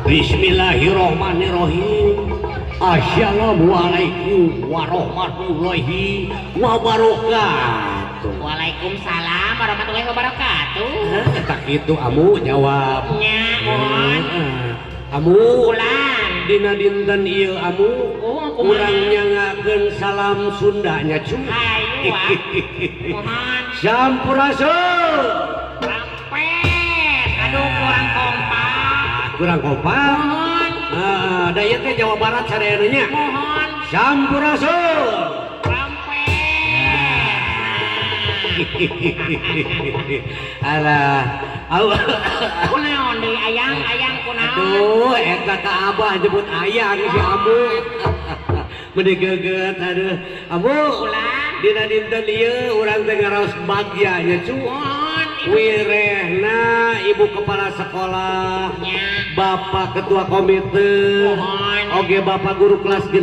Bismillahirrohmanirrohim. Assalamualaikum warahmatullahi wabarakatuh. Waalaikumsalam warahmatullahi wabarakatuh. Tak itu amu jawab. Nya, mohon. Amu Ulan. Dina dinten ieu amu Oh, kumaha? Urang nyangakeun salam Sundanya cu. Hayu ah. Mohon. Sampurasun. Rampes. Aduh, kurang kompak. Kurang kompak. Mohon. Ah, da ieu teh Jawa Barat sadayana nya. Mohon. Sampurasun. Rampes. Alah, au. Kunaon deui ayang, ayang kunaon? Aduh, eta ka abah jebut ayang si Amu. Meuni geget aduh. Amu, Ulah. Dina dinten ieu urang teh ngaraos bagya nya cu. Mohon. Wirehna ibu kepala sekolah, Nya. Bapak ketua komite, Mohon. Oge bapak guru kelas 6,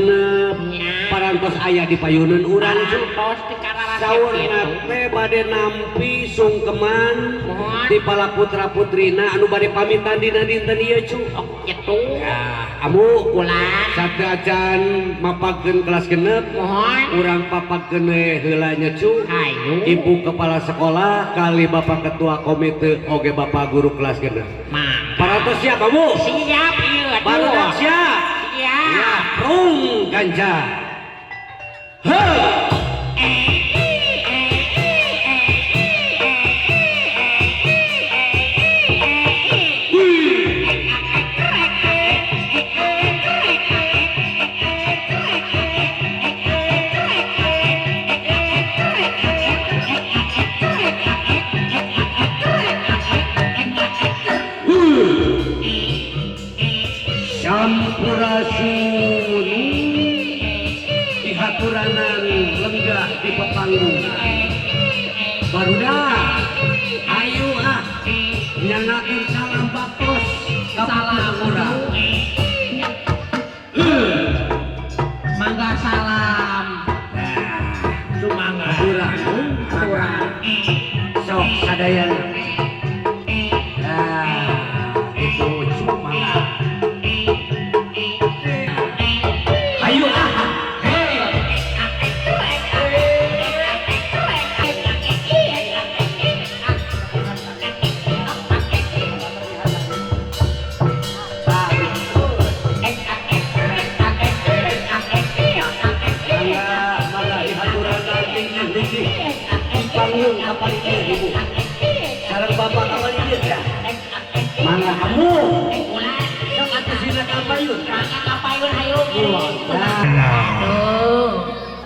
Nya. Parantos aya di payuneun urang cu. Parantos di kararasep Saurna kitu. Teh bade nampi sungkeman Mohon. Di pala putra putrina anu bade pamitan dina dinten ieu cu. Oh, kitu. Ya, amu Ulah. Sateuacan mapagkeun kelas 6, Mohon. Urang papagkeun we heula nya cu. Hayu. Ibu kepala sekolah kali bapak ketua komite oge bapak guru kelas 6. Mangga. Parantos siap amu? Siap ieu atuh. Barudak siap. Siap. Ya, prung ganja. Heuh. Eh, eh, eh, eh, eh, eh, eh, eh, eh. Sampurasun dihaturanan lenggah di pepanggung. Barudak, ayo ah nyangakeun salam baktos ka Salam urang. Mangga salam. Nah, Sumangga. urang Aturan. Sok sadayana. Nah, itu mangga. Ayo ah. Hei. Mangga, mangga dihaturanan tinggi di panggung kapal ieu ibu. Sareng bapak kapal ieu ya. Mangga kamu. Sok atuh sina ka payun. Mangga ka payun hayu. Nah. Aduh.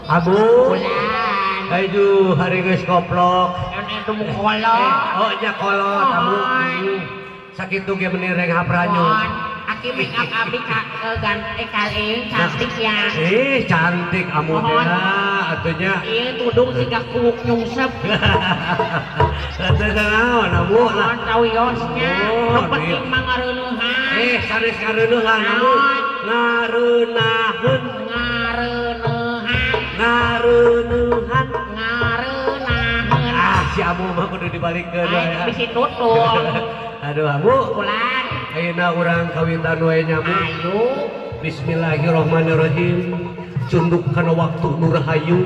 Abu. Ulan. Aduh, hari geus koplok. Itu mu kolot. Oh, nya kolot amu. Sakitu ge meuni reng hapranyo. Mohon. Aki make up abi ka ganteng kali cantik ya. Ih, cantik amu teh Mohon. Atunya. Ieu tudung siga kuuk nyungsep. Atuh naon amu lah. Mohon kawiosnya. Oh, Nu penting mah ngareuneuhan. Eh, sanes ngareuneuhan amu. Naon? Ngareunahun, Ngareuneuhan. Ngareuneuhan. Ngareunahun. Ah, si amu mah kudu dibalikeun Ay, we. Bisi tutung. Aduh, amu. Ulan. Ayeuna urang kawitan we nya amu. Ayo. Bismillahirrahmanirrahim. Cunduk kana waktu nu rahayu,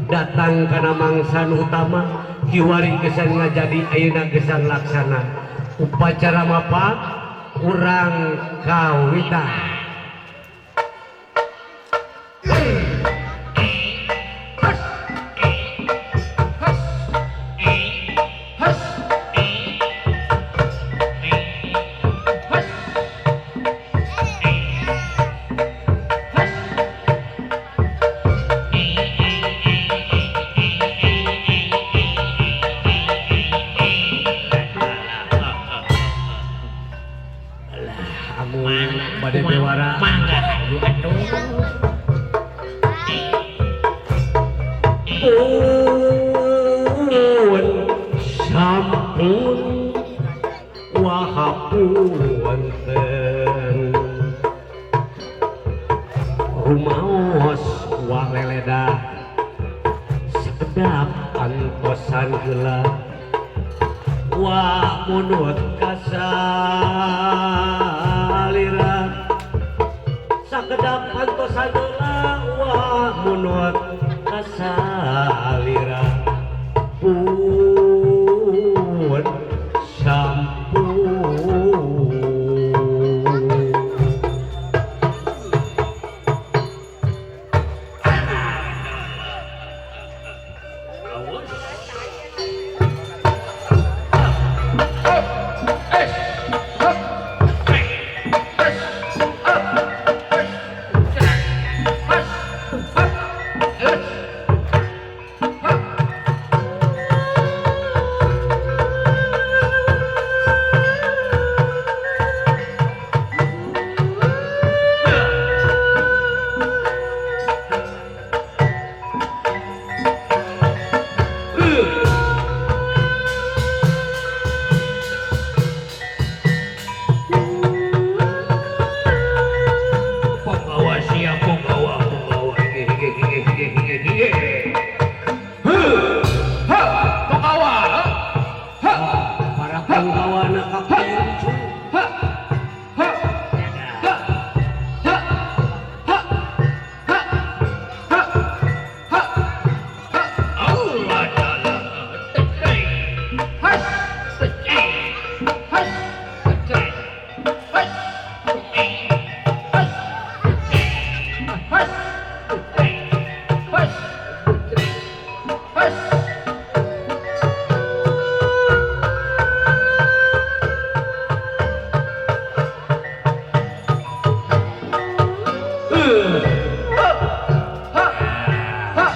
datang kana mangsa nu utama, kiwari gesan ngajadi ayeuna gesan laksana. Upacara mapak urang kawitan. Amu bade bewara. Mangga hayu atuh. Pun sampun wahapunten rumaos waleleda sekedap antosan heula wa munut kasalira. Nurut kasalira pun sampun.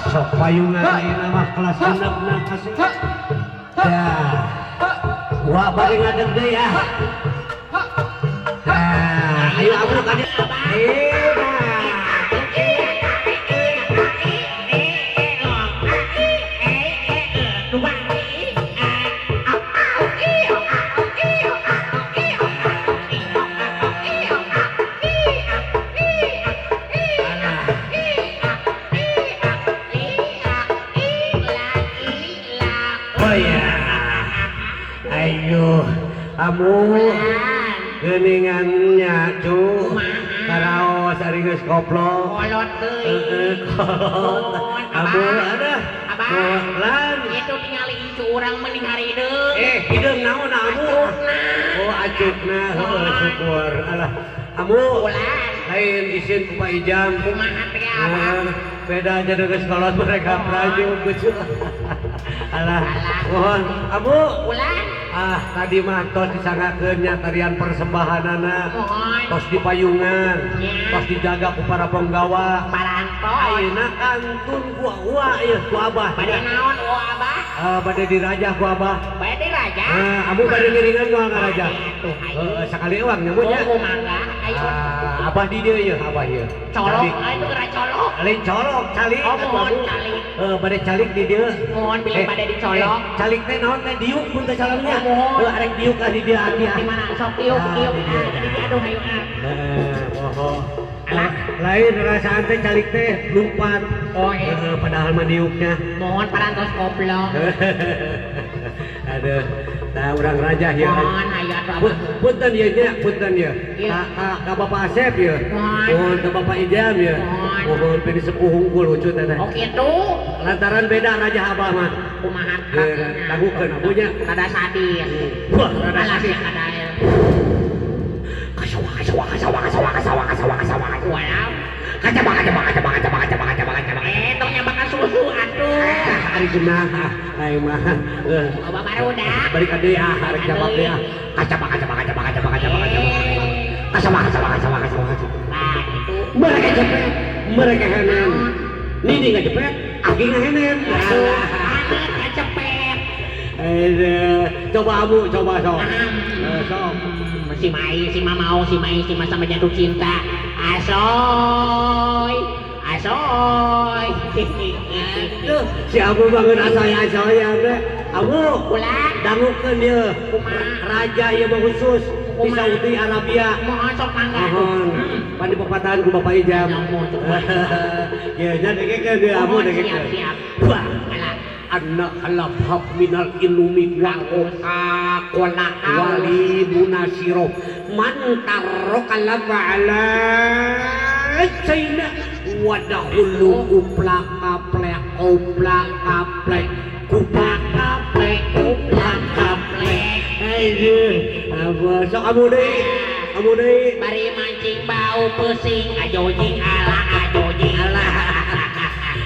Sok payungan ayeuna mah kelas genepna kasih. Dah. Wah bari ngadeg deui ya. Dah, ayo abruk ka dieu. Ayo, amu geuningannya cu karaos ari geus koplo kolot deui kolot amu ada lan itu tingali incu urang mending harideung hideung naon amu oh acukna heueuh syukur alah amu lain isin ku Pak Ijam kumaha teh abah beda aja geus kolot mereka praju geus alah mohon amu ah tadi mah tos disangakeun nya tarian persembahanana tos dipayungan tos dijaga ku para penggawa parantos ayeuna kantun ku uwa ieu ku abah bade naon uwa abah bade dirajah ku abah bade dirajah amu bade ngiringan moal ngarajah heeh sakali uang nya nya oh mangga ayo abah di dieu ieu abah ieu colok ayo geura colok lain colok calik oh mohon calik heuh bade calik di dieu mohon bilih bade dicolok calik teh naon teh diuk pun teh calonnya heuh arek diuk ah di dieu aki di mana sok diuk diuk aduh ayo ah heeh poho lain rasaan teh calik teh lumpat oh iya padahal mah diuknya mohon parantos koplo aduh nah urang raja ya mohon ayo atuh punten ieu nya punten ieu ka Bapak Asep ieu mohon ka Bapak Ijam ieu mohon pini sepuh hungkul lucu teh oh kitu lantaran beda raja abah mah kumaha lagukeun abunya kada sadis wah rada sadis kada kasawa kasawa kasawa kasawa kasawa kasawa kasawa walau kacaba kacaba kacaba kacaba kacaba kacaba kacaba tong nyabakan susu atuh ari geunah aing mah loba barudak balik ka deui ah arek jawab deui ah kacaba kacaba kacaba kacaba kacaba kacaba kasawa kasawa kasawa kasawa kasawa nah itu mereka jepet mereka henen nini ngajepet aki ngahenen anak ngajepet coba amu coba sok sok si Mai si Mamau si Mai si masa menjatuh cinta asoy asoy aduh si Abu bangun asoy asoy ya Abu ulah dangukeun ieu raja ieu mah khusus di Saudi Arabia mohon sok mangga mohon pan dipapatahan ku Bapak Ijam ya nya dengekeun ieu Abu dengekeun siap alah anna halab minal ilumi wa kola wali munasiro man tarroka laba ala sayna Wadah hulu kuplak kaplek kuplak kaplek kuplak kaplek kuplak kaplek. Aduh, apa sok kamu deui? Kamu deui. Bari mancing bau pesing ajojing ala ajojing ala.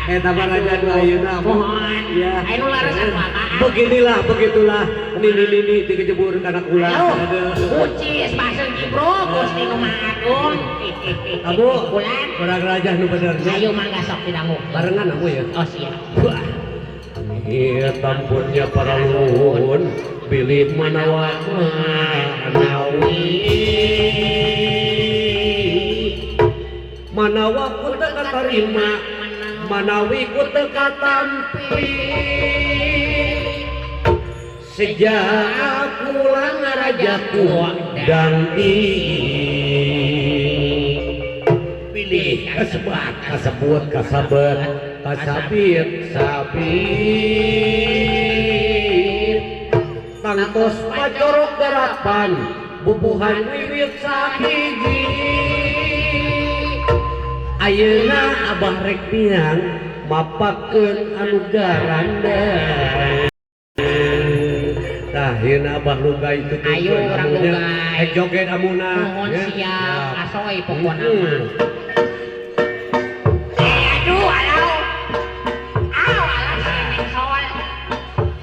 Eta mah raja nu ayeuna mohon. Ya. Anu laras anu apa? Beginilah begitulah nini-nini dikejebur kana kula. Aduh. Ucis baseuh jibro Gusti nu Maha Agung. Abu, Bulan. Urang raja nu bener. Ayo mangga sok didangu. Barengan aku ya. Oh siap. Wah. Iya tampunnya para luhun bilih manawa manawi manawa ku teu katarima manawi ku teu katampi sejak kula ngarajaku dangdi pilih kasebat kasebut kasabet kasabit sabit tangtos pacorok garapan bubuhan wiwit sabiji ayeuna abah rek miang mapakeun anu garandeng. Tah yeuna abah lugai itu ayo urang lugai rek joget amuna nuhun siap asoy pokona mah. Aduh alau aw alah seneng soal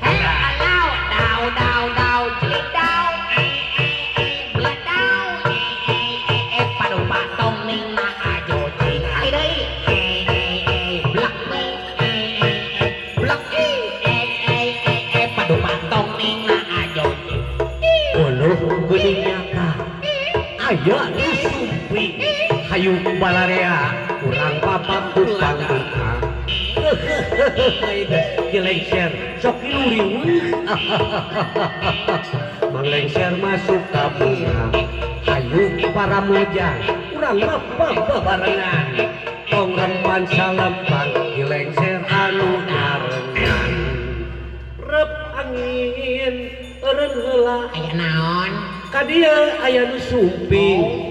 hei alau dau dau dau jelik dau beladau padu patong ning na ajojing ai deui blak blak padu patong ning na ajojing. Uluh geuning nyata aya nu sumping hayu balarea urang papak kupang buka kilengser sok luriweuh manglengser masuk ka bunga hayu para mojang urang mapah babarengan tong rempan salempang kilengser anu narengan rep angin eureun heula aya naon ka dieu aya nu sumping.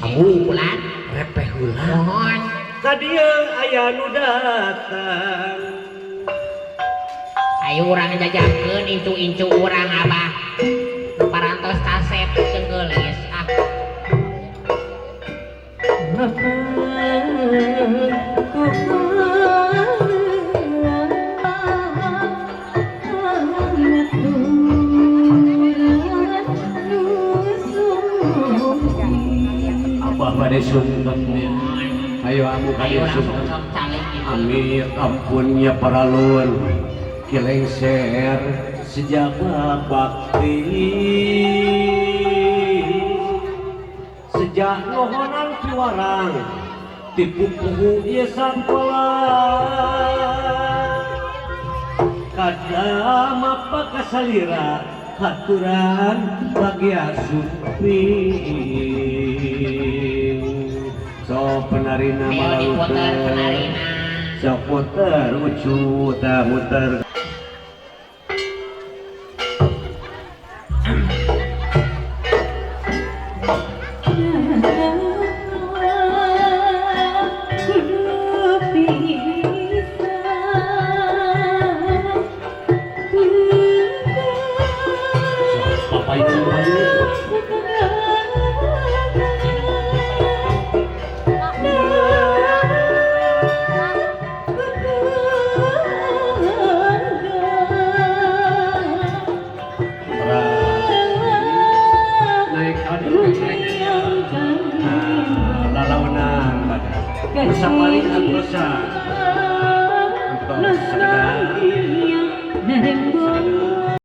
Amu bulan repeh heula mohon ka dieu aya nu datang. Ayo urang jajakeun incu-incu urang abah nu parantos kasep jeung geulis ah. Abah bade sungkem ya. Ayo amu ka Ayo dieu langsung sungkem. sok calik gitu. Amir ampunnya para lun kilengser sejak bakti sejak nohonan piwarang tipu puhu ieu sampela kadam apa kasalira haturan bagia sumping so penarina Ayo diputer penarina. Sok muter ucu tah muter. Papa itu naik aduh naik lalaunan bersama antosa antos sekedar.